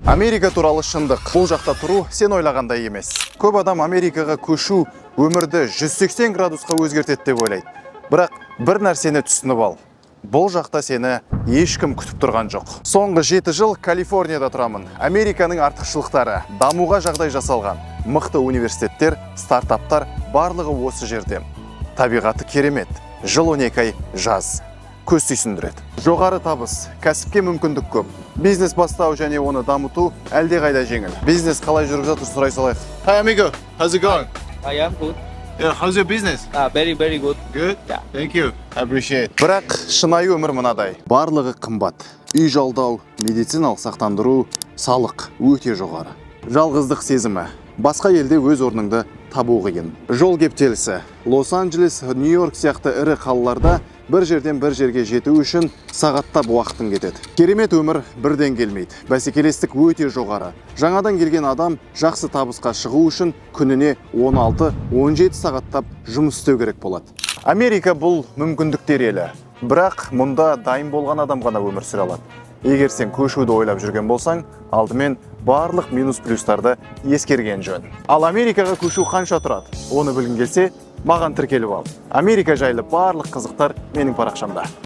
Америка туралы шындық. Бұл жақта тұру сен ойлағандай емес. Көп адам Америкаға көшу өмірді 180 градусқа өзгертеді деп ойлайды. Бірақ бір нәрсені түсініп ал: бұл жақта сені ешкім күтіп тұрған жоқ. Соңғы 7 жыл Калифорнияда тұрамын. Американың артықшылықтары: дамуға жағдай жасалған, мықты университеттер, стартаптар, барлығы осы жерде. Табиғаты керемет, жыл 12 ай жаз, көз сүйсіндіреді. Жоғары табыс, кәсіпке мүмкіндік көп. Бизнес бастау және оны дамыту әлдеқайда жеңіл. Бизнес қалай жүріп жатыр, сұрай салайық. Hi amigo, how's it going? I am good. Yeah, how's your business? Very, very good. Good? Yeah. Thank you. I appreciate. Бірақ шынайы өмір мынадай. Барлығы қымбат. Үй жалдау, медициналық сақтандыру, салық өте жоғары. Жалғыздық сезімі. Басқа елде өз орныңды табу қиын. Жол кептелісі. Лос-Анджелес, Нью-Йорк сияқты ірі қалаларда бір жерден бір жерге жету үшін сағаттап уақытың кетеді. Керемет өмір бірден келмейді. Бәсекелестік өте жоғары. Жаңадан келген адам жақсы табысқа шығу үшін күніне 16-17 сағаттап жұмыс істеу керек болады. Америка — бұл мүмкіндіктер елі. Бірақ мұнда дайын болған адам ғана өмір сүре алады. Егер сен көшуді ойлап жүрген болсаң, алдымен барлық минус плюстарды ескерген жөн. Ал Америкаға көшу қанша тұрады? Оны білгің келсе, маған тіркеліп ал. Америка жайлы барлық қызықтар менің парақшамда.